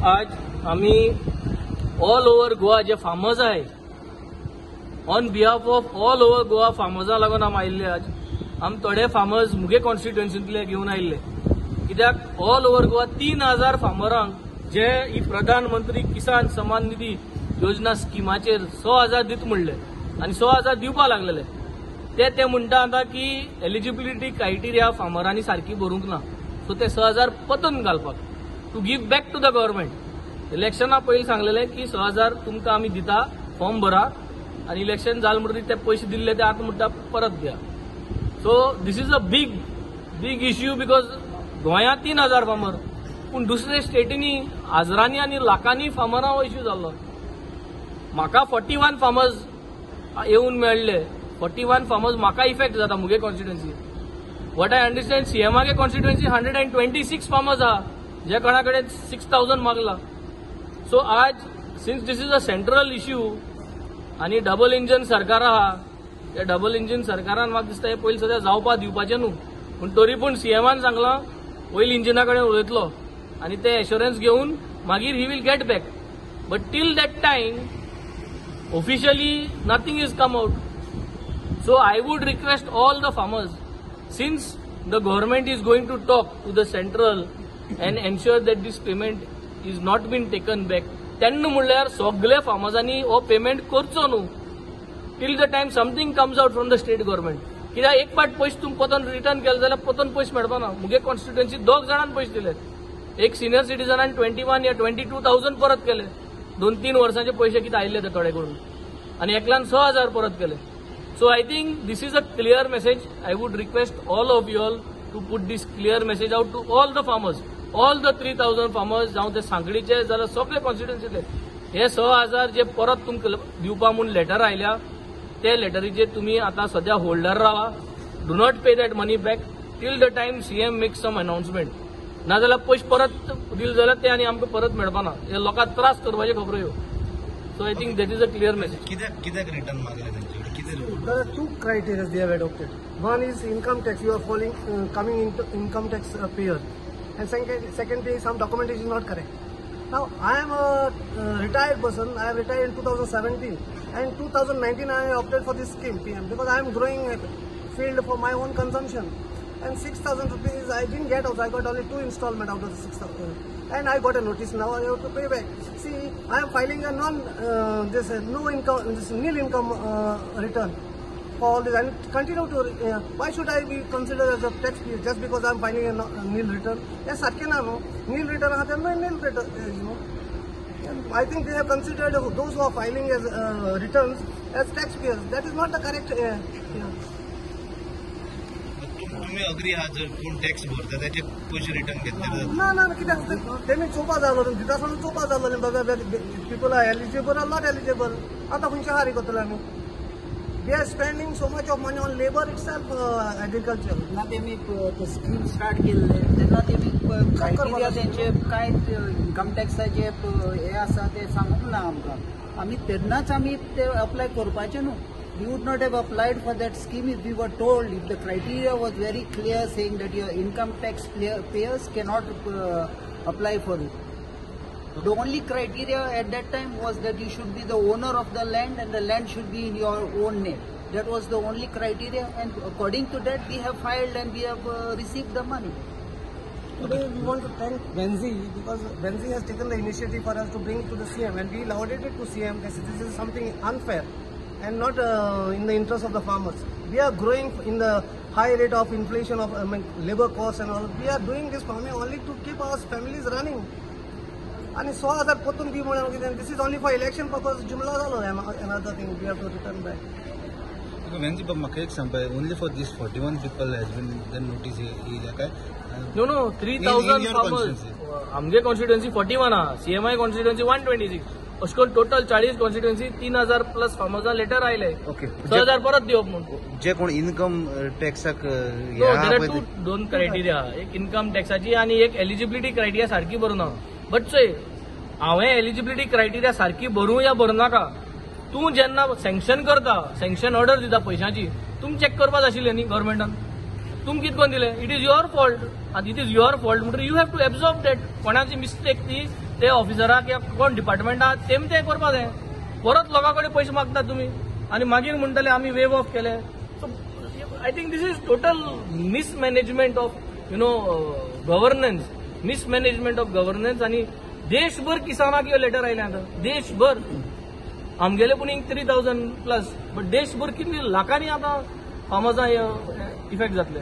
आज आमी all over Goa जे farmers आहे, on behalf of all over Goa फार्मर्सां लागून आमी आयिल्ले. आज आमी थोडे फार्मर्स मुगे कॉन्स्टिट्युएन्सींतले घेवन आयिल्ले, कित्याक ऑल ओवर गोवा 3000 फार्मरांक जे ही प्रधानमंत्री किसान सन्मान निधी योजना स्किमाचेर 6,000 दित म्हणले आनी 6,000 दिवपा लागलेले. ते ते म्हणटा आतां की एलिजिबिलिटी क्रायटेरिया फार्मरांनी सारकी भरूंक ना, सो ते 6,000 परतून घालपाक, to give back to the government. इलेक्शना पयलीं सांगलेले की 6,000 तुमकां आमी दिता, फॉर्म भरा, आनी इलेक्शन जालें म्हणटकीर ते पयशे दिल्ले ते आतां म्हणटा परत दिया. So this is a big big issue because गोंयांत 3,000 फार्मर, पूण दुसरे स्टेटींनी हजारांनी आनी लाखांनी फार्मरां हो इश्यू जाल्लो. म्हाका 41 फार्मर्स येवन मेळ्ळे, 41 फार्मर्स म्हाका इफेक्ट जाता मुगे कॉन्स्टिट्युएन्सी. What I understand, सीएमागे कॉन्स्टिट्युएन्सी 126 फार्मर्स आहा जे कोणा कडेन 6,000 मागला. सो आज since this is a central issue आनी डबल इंजन सरकार आहा, त्या डबल इंजीन सरकारान म्हाका दिसता हे पयलीं सद्या जावपा दिवपाचें न्हू, पूण तरी पूण सीएमान सांगलां वयल इंजिना कडेन उलयतलो आनी ते एश्योरन्स घेवन मागीर he will get back. But till that time officially nothing is come out. So I would request all the farmers, since the government is going to talk to the central and ensure that this payment is not been taken back, तेन्ना म्हणल्यार सगळे फार्मर्सांनी हो payment करचो न्हू till the time something comes out from the state government. कित्याक एक पाट पयशे तुमी परतून रिटर्न केले जाल्यार परतून पयशे मेळपा ना. मुगे कॉन्स्टिट्युएन्सी दोग जाणांक पयशे दिले, एक सिनियर सिटीजनान 21 या 22,000 परत केले, 2-3 वर्सांचे पयशे कितें आयिल्ले ते थोडे करून, आनी एकल्यान 6,000 परत केले. So I think this is a clear message. I would request all of you all to put this clear message out to all the farmers, all the 3,000 farmers, जावं ते सांगडीचे जाल्यार सगळे कॉन्स्टिट्युएन्सीतले, हे 6,000 जे परत तुमकां दिवपा म्हूण लेटर आयल्या ते लेटरीचेर तुमी आतां सद्या होल्डर रावा. Do not pay that money back till the time CM make some announcement. नाजाल्यार पयशे परत दिले जाल्यार ते आनी आमकां परत मेळपा ना, हे लोकांक त्रास करपाच्यो खबरो ह्यो. So I think that is a clear message. कित्याक रिटर्न मागले तेंचे कडेन? कितें? There are two criteria they have adopted. One is income tax. You are falling, coming into income tax payer, and second is some documentation is not correct. Now I am a retired person. I have retired in 2017, and 2019 I opted for this scheme PM because I am growing a field for my own consumption. And 6,000 rupees I didn't get also. I got only 2 installment out of the 6,000, and I got a notice now I have to pay back. See, I am filing a non this no income, this nil income return for all this, and continue to why should I be considered as a taxpayer just because I am filing a nil return? Yes, सारकें ना, no nil return आहा तेन्ना nil return, you know. And I think they have considered those who are filing as returns as taxpayers. That is not the correct. Yeah. तुम्ही agree आहात जर कोण tax भरता त्याचे पयशे रिटर्न घेतले? ना ना, कित्याक तेमी चोवपा जाय दिता आसतना चोवपा जाय बाबा people are eligible or not eligible. आतां खंयच्या हारी करतले आमी? We are spending so much of money on labour itself, agriculture. तेन्ना तेमी स्कीम स्टार्ट केल्ले तेन्ना तेमी क्रायटेरिया तेंचे काय इन्कम टॅक्साचे हे आसा ते सांगूंक ना आमकां. आमी तेन्नाच आमी ते अप्लाय करपाचे न्हू. We would not have applied for that scheme if we were told, if the criteria was very clear saying that your income tax payers cannot apply for it. The only criteria at that time was that you should be the owner of the land and the land should be in your own name. That was the only criteria, and according to that we have filed and we have received the money. Today we want to thank Venzi because Venzi has taken the initiative for us to bring to the CM, and we lauded it to CM. This is something unfair and not in the interest of the farmers. We are growing in the high rate of inflation of labor costs and all. We are doing this farming only to keep our families running. And 6,000 potun di mhunun, this is only for election purpose. Jumla zalo, another thing we have to return back. Venzi बाब म्हाका एक सांगपा, only for this 41 people has been the notice येयल्या काय? No no, 3,000 farmers. आमगे constituency 41 आहा, CMI constituency 126, अशें करून टोटल 40 कॉन्स्टिट्युएन्सी 3,000 प्लस फार्मर्सां लेटर आयले. ओके, 6,000 परत दिवप म्हूण. जे कोण इन्कम टॅक्साक दोन क्रायटेरिया, एक इन्कम टॅक्साची आनी एक एलिजिबिलिटी क्रायटेरिया सारकी भरूना. बट चोय, हांवें एलिजिबिलिटी क्रायटेरिया सारकी भरूं या भरनाका, तूं जेन्ना सँक्शन करता, सँक्शन ऑर्डर दिता पयशांची, तुमी चॅक करपाक जाय आशिल्लें न्ही गव्हर्मेंटान. तुमी कितें करून दिलें? It is your fault. आनी it is your fault म्हणटकीर you have to absorb that. कोणाची मिस्टेक ती ते ऑफिसराक या कोण डिपार्टमेंट आहा तेम तें करपा जाय. परत लोकां कडेन पयशे मागता तुमी आनी मागीर म्हणटले आमी वेव ऑफ केले. So I think this is total mismanagement of governance, mismanagement of governance. आनी देशभर किसानाक ह्यो लेटर आयले आतां, देशभर. आमगेले पूण 3000 प्लस, बट देशभर कितले लाखांनी आतां फार्मर्सां इफेक्ट जातले.